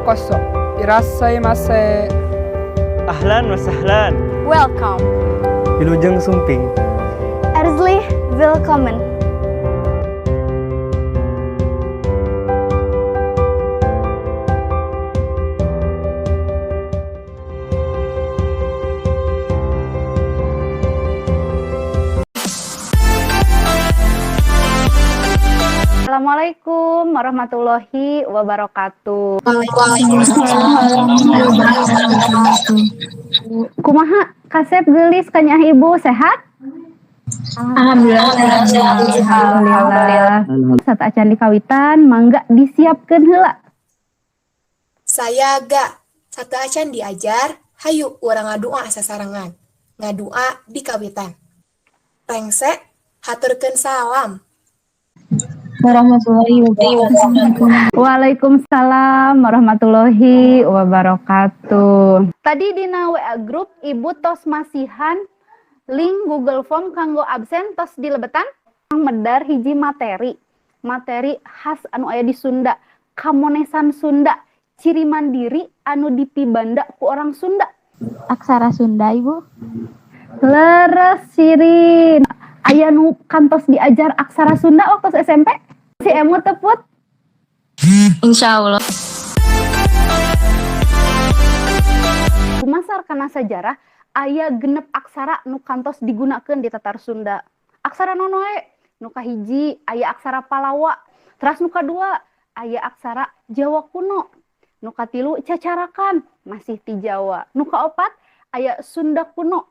Yokoso. Irasshaimase. Ahlan wa sahlan. Welcome. Wilujeng Sumping. Herzlich willkommen. Assalamualaikum warahmatullahi wabarakatuh. Kumaha kasep, geulis, kanyaah Ibu, sehat? Alhamdulillah. Alhamdulillah. Sateuacan dikawitan, mangga disiapkeun heula. Sayaga, sateuacan diajar, hayu urang ngadua sasarengan. Ngadua dikawitan. Rengse, haturkeun salam. Warahmatullahi wabarakatuh. Waalaikumsalam warahmatullahi wabarakatuh. Tadi dina WA grup Ibu tos masihan link Google Form kanggo absen, tos dilebetan? Medar hiji materi. Materi khas anu aya di Sunda, kamonesan Sunda, ciri mandiri anu dipibanda ku orang Sunda. Aksara Sunda, Ibu. Leres, Sirin. Aya nu kantos diajar aksara Sunda waktu SMP? Si emut teu, Put? Insya Allah. Dumasar kana sajarah, aya 6 aksara nu kantos digunakeun di Tatar Sunda. Aksara naon wae? Nu kahiji aya aksara Palawa, teras nu kadua aya aksara Jawa kuno, nu katilu Cacarakan masih ti Jawa, nu kaopat aya Sunda kuno.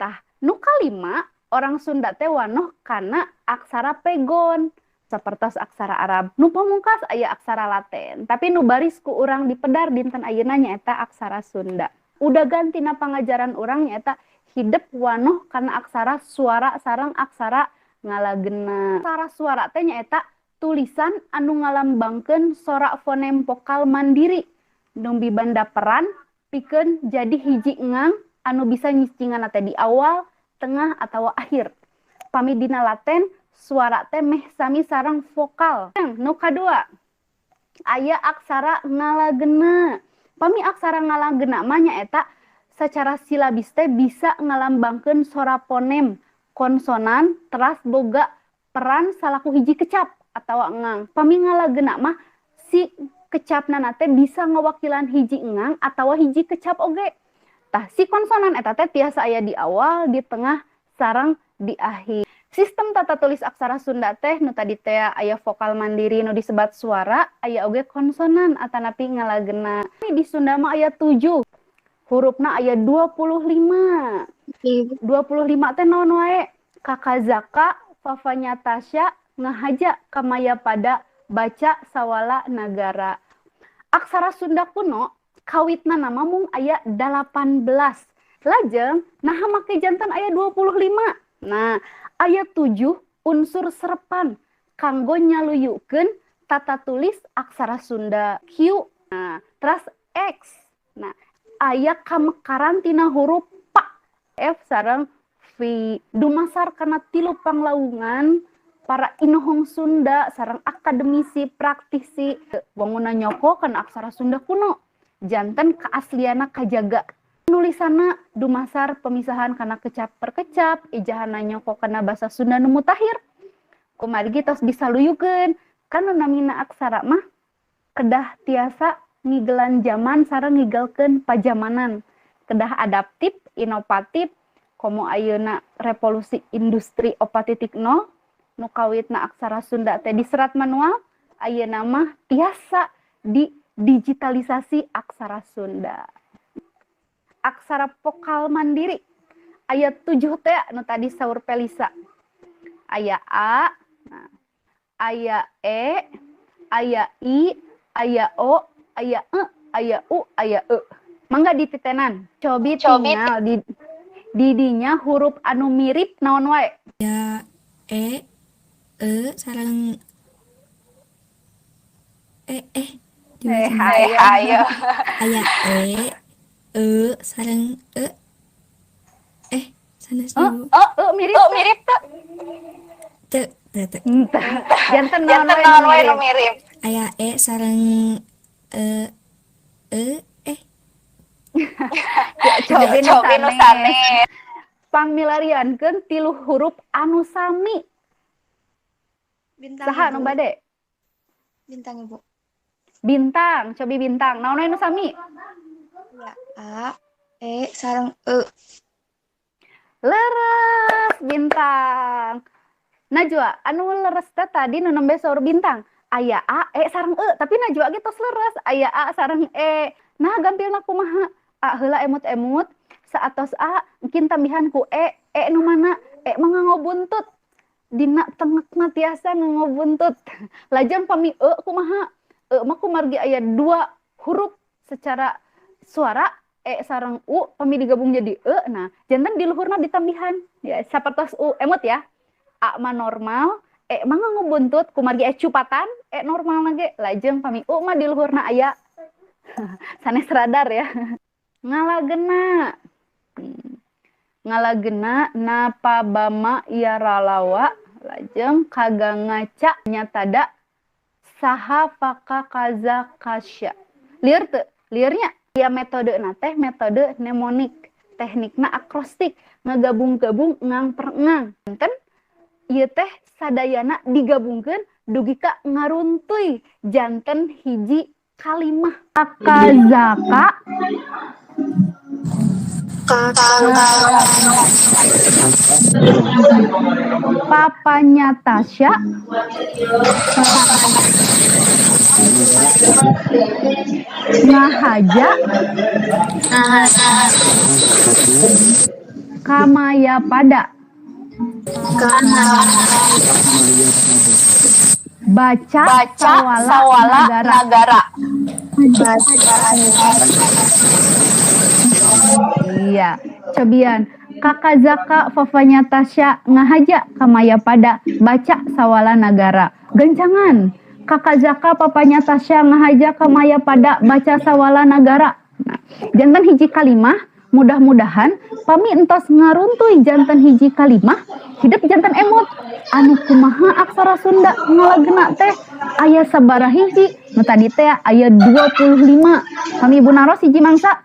Tah, nu kalima orang Sunda teh wanoh kana aksara Pegon sapertos aksara Arab. Nu pamungkas aya aksara Latin. Tapi nu baris ku urang dipedar dinten ayeuna nyaeta aksara Sunda. Udah ganti na pangajaran urang nyaeta hidep wanoh kana aksara suara sareng aksara ngalagena. Aksara suara teh nyaeta tulisan anu ngalambangkeun sorak fonem vokal mandiri nu mibanda peran pikeun jadi hiji ngang anu bisa nyicingan teh di awal, tengah atau akhir. Pami dina Latin suara teh meh sami sareng vokal. Nu kadua aya aksara ngalagena. Pami aksara ngalagena mah nyaeta secara silabis teh bisa ngalambangkeun sora fonem konsonan teras boga peran salaku hiji kecap atau ngang. Pami ngalagena mah si kecapna teh bisa ngawakilan hiji ngang atau hiji kecap oge. Tah, si konsonan eta teh tiasa aya di awal, di tengah, sareng di akhir. Sistem tata tulis aksara Sunda teh nu tadi teh aya vokal mandiri nu disebat suara, aya oge konsonan atanapi ngalagena. Di Sunda mah aya 7. Hurufna aya 25. 25 teh naon wae? Kaka Zaka, Fafanya Tasya, ngahaja kamaya pada baca sawala nagara. Aksara Sunda kuno kawitna nama mung aya 18. Lajeng naha make janten aya 25. Nah, aya 7 unsur serepan kanggo nyaluyukeun tata tulis aksara Sunda. Q, nah, teras X. Nah, aya kamekaran tina huruf P, F sareng V. Dumasar kana tilu panglaungan para inohong Sunda sareng akademisi, praktisi wangunan nyoko kana aksara Sunda kuno. Janten keasliana kajaga. Nulisana dumasar pemisahan kana kecap per kecap, ijahana nyoko kana bahasa Sunda nu mutahir. Kumargi tos disaluyukeun, kan nu namina aksara mah kedah tiasa ngigelan zaman sareng ngigelkeun pajamanan. Kedah adaptif, inovatif, komo ayeuna revolusi industri 4.0 nu kawitna aksara Sunda teh diserat manual, ayeuna mah tiasa di digitalisasi aksara Sunda. Aksara vokal mandiri aya 7 teh nu tadi saur Pelisa. Aya A, nah, aya E, aya I, aya O, aya E, aya U, aya E. Mangga dititenan. Cobi tinggal di didinya huruf anu mirip naon wae? Ya, E, E sareng E, eh. Eh, ayo. Aya E, E sareng E. Eh, sanes. Oh, Ibu. oh, oh, mirip. Oh, mirip tuh. Teu, teu, teu. Janten naon Janten wae naon nu wae nu mirip? mirip? Aya E sareng E. E eh. Ya, cobi nu sanes. Pangmilariankeun tilu huruf anu sami. Bintang. Saha nu bade? Bintang, Ibu. Bintang, cobi bintang. Naon nu sami? Ya, A, E sareng E. Leres bintang. Najwa, anu leres teh tadi nu nembe saur bintang. Aya A, E sareng E, tapi Najwa ge tos leres, aya A sareng E. Nah, gampilna kumaha? A heula emut-emut, saatos A engkin tambihan ku E, E nu mana? E mah ngagobuntut. Dina tengekna tiasa ngagobuntut. Lajeng pami E kumaha? E mah kumargi aya dua huruf secara suara E sareng U pami digabung jadi E. Nah, janten di luhurna ditambihan. Ya, sapertos U emut ya. A mah normal, E mah ngagobuntut kumargi e cupatan, E normal ge. Lajeng pami U mah di luhurna aya sanes radar ya. Ngalagena. Ngalagena napabama yaralawa lajeng kagangaca nyatada saha faka kaza kasya. Lieur teu? Liurnya ya metode na teh metode mnemonik, teknikna akrostik, ngagabung-gabung ngang per ngang. Enten ieu teh sadayana digabungkeun dugi ka ngaruntuy janten hiji kalimah. Akazaka papanya Tasya ngahaja kamaya pada baca sawala nagara. Iya, cobian. Kakak Zaka fafanya Tasya ngahaja kamaya pada baca sawala nagara. Gancangan. Kakak Zaka papanya Tasya ngahaja kamaya pada baca sawala nagara. Nah, janten hiji kalimah, mudah-mudahan pami entos ngaruntuy janten hiji kalimah, hidup janten emut. Anu kumaha aksara Sunda ngalagena teh aya sabaraha hiji, nu tadi teh aya 25. Pami Ibu naros hiji mangsa.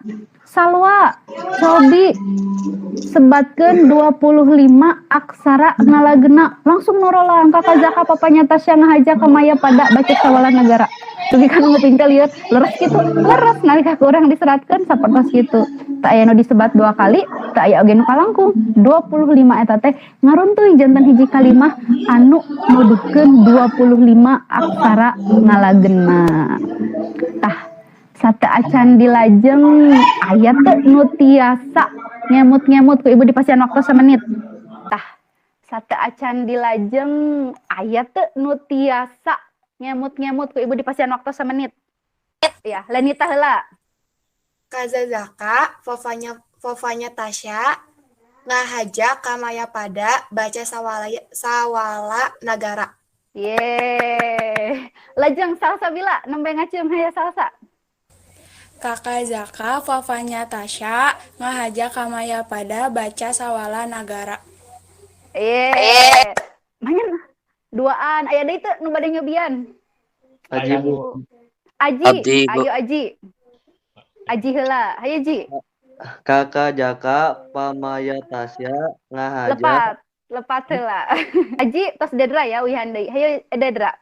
Salwa, cobi sebatkeun 25 aksara ngalagena langsung norolang kakak Zaka papanya Tasya ngahaja kamaya pada baca sawala nagara. Dugi kan nguping teh lieur leres kitu, leres nalika ku urang diseratkeun sapertos kitu. Teu aya nu disebat dua kali, teu aya oge nu kalangkung. 25 eta teh ngaruntuy janten hiji kalimah anu nuduhkeun 25 aksara ngalagena. Tah, sateuacan dilajeng aya teu nu tiasa ngemut-ngemut ku ibu dipasihan waktu semenit. Tah, sateuacan dilajeng aya teu nu tiasa ngemut-ngemut ku ibu dipasihan waktu semenit. Ya, Lenita heula. Kazazaka, fofanya Tasya, ngahaja kamaya pada baca sawala nagara. Yeay. Lajeng Salsabila nembe ngaceum hayo Salsa. Kakak Zaka, fafanya Tasya, ngahaja kamaya pada baca sawala nagara. Yeay. Banyak duaan aya deui teu nu bade nyobian? Aji, Bu. Aji, Abdi, Bu. Ayo Aji. Aji heula, hayu Ji. Kakak Jaka pamaya Tasya ngahaja. Lepat, lepat heula. Aji tos Dedra ya uihan deui. Hayu Dedra.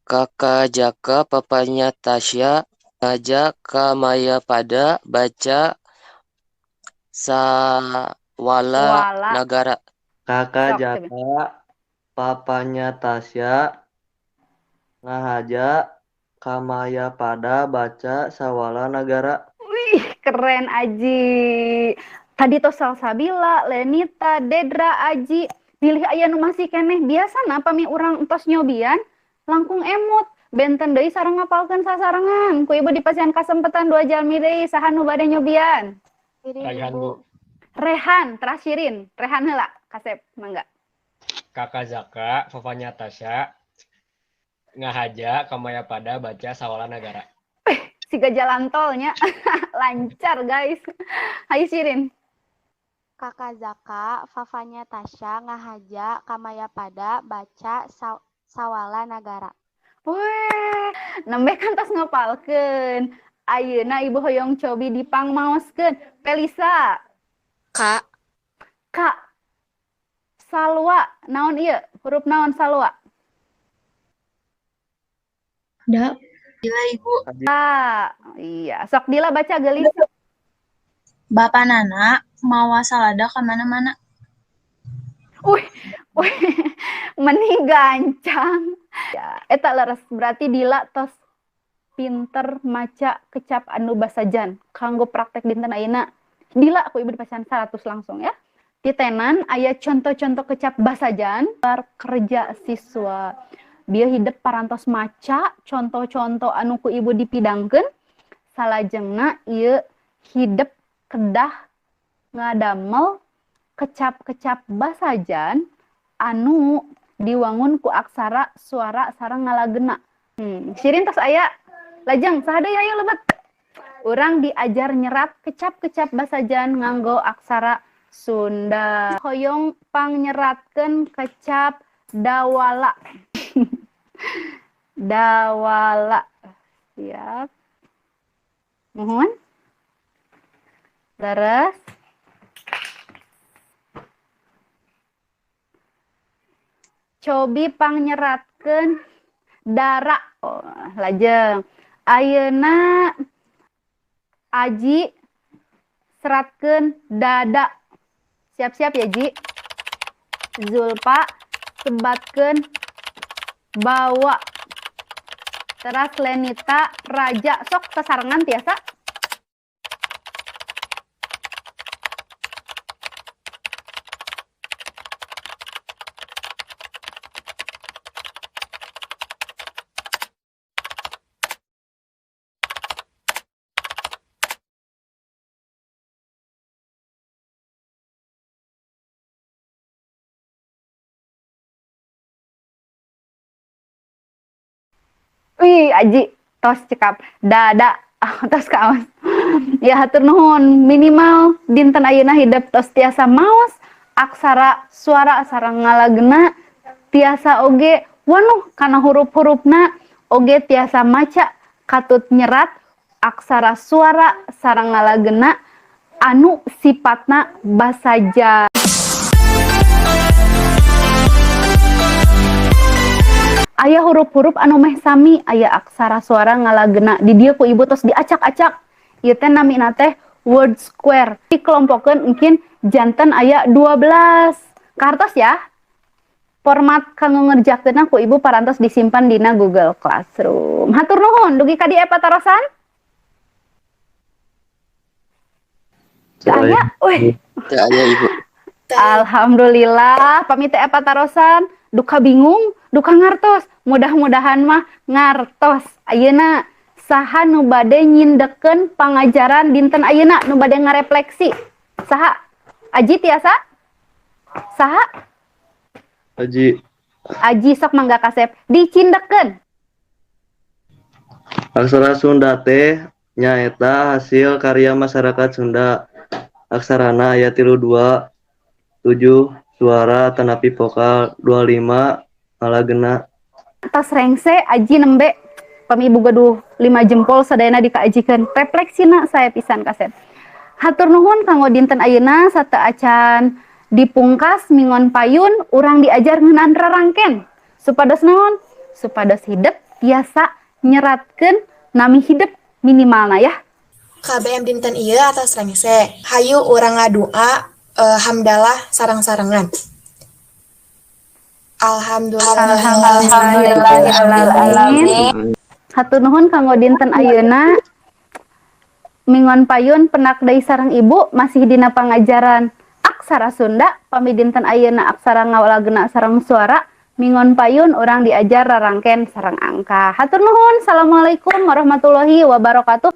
Kakak Jaka papanya Tasya ngaja kamaya pada baca sawala nagara. Kakak Jaka papanya Tasya ngahaja kamaya pada baca sawala nagara. Wih, keren Aji. Tadi tos Salsabila, Lenita, Dedra, Aji. Pilih aya nu masih keneh. Biasana pami urang entos nyobian langkung emut. Benten deui sareng ngapalkeun sasarengan. Ku ibu dipasihan kasempatan dua jalmi deui saha nu bade nyobian? Rehan, Bu. Rehan, teras Shirin. Rehan heula, kasep, mangga. Kakak Zaka, fafanya Tasya, ngahaja kamaya pada baca sawala nagara. Siga jalan tolnya. Lancar, guys. Hayu Shirin. Kakak Zaka, fafanya Tasya, ngahaja kamaya pada baca sawala nagara. Weh, nembe kan tos ngapalkeun. Ayeuna ibu hoyong cobi dipangmaoskeun. Pelisa. Kak. Kak. Salwa, naon ieu? Huruf naon salwa? Da. Dila, Ibu. Ah, iya. Sok Dila baca geulis. Bapak Nana mawa salada ka mana-mana. Wih, wih, meni gancang. Ya, eta leres berarti Dila tos pinter maca kecap anu basajan kanggo praktek dinten ayeuna. Dila ku ibu dipasihan 100 langsung ya. Titenan aya contoh-contoh kecap basajan kerja siswa. Bieu hidep parantos maca contoh-contoh anu ku ibu dipidangkeun. Salajengna ieu hidep kedah ngadamel kecap-kecap basajan anu diwangun ku aksara suara sareng ngalagena. Shirin tos aya. Lajeng saha deui hayu lebet. Urang diajar nyerat kecap-kecap basajan nganggo aksara Sunda. Hoyong pangnyerapkeun kecap dawala. Dawala. Siap. Mohon. Leres. Cobi pangnyerapkeun dara. Oh, lajeng. Ayeuna Aji seratkeun dada. Siap-siap ya Ji. Zulpa sebatkeun bawa. Teras Lenita raja sok sasarengan tiasa. Wih, Aji tos cekap dada tos kaos. Ya hatur nuhun, minimal dinten ayeuna hidep tos tiasa maos aksara suara sareng ngalagena tiasa oge wanuh kana huruf-hurufna oge tiasa maca katut nyerat aksara suara sareng ngalagena anu sifatna basaja. Aya huruf-huruf anu meh sami, aya aksara suara ngalagena di dieu ku ibu tos diacak-acak. Ieu teh namina teh word square. Dikelompokeun mungkin janten aya 12. Kartos ya. Format kanggo ngerjakeunna ku ibu parantos disimpan dina Google Classroom. Hatur nuhun, dugi ka dieu patarosan? Teu aya, weh. Teu aya ibu. Alhamdulillah, pamit teh patarosan, duka bingung, duka ngartos. Mudah-mudahan mah ngartos. Ayeuna saha nu bade nyindekeun pangajaran dinten ayeuna nu bade ngarefleksi? Saha? Aji tiasa? Saha? Aji. Aji sok mangga kasep dicindekeun. Aksara Sunda teh nyaeta hasil karya masyarakat Sunda. Aksarana aya 32, 7 suara tanapi vokal, 25 ngalagena. Tos rengse Aji nembe pami ibu gaduh 5 jempol sadayana dikaajikeun. Refleksina saya pisan kasep. Hatur nuhun kanggo dinten ayeuna sateuacan dipungkas mingon payun urang diajar ngeunaan rarangken. Supados naon? Supados hidep tiasa nyeratkeun nami hidep minimalna ya. KBM dinten ieu atos rengse. Hayu urang ngadua hamdalah sareng-sarengan. Alhamdulillah. Alhamdulillah. Hatur nuhun kanggo dinten ayeuna. Mingon payun penak deui sareng ibu masih dina pangajaran aksara Sunda. Pami dinten ayeuna aksara ngawalagena sareng suara. Mingon payun urang diajar rarangken sareng angka. Hatur nuhun. Assalamualaikum warahmatullahi wabarakatuh.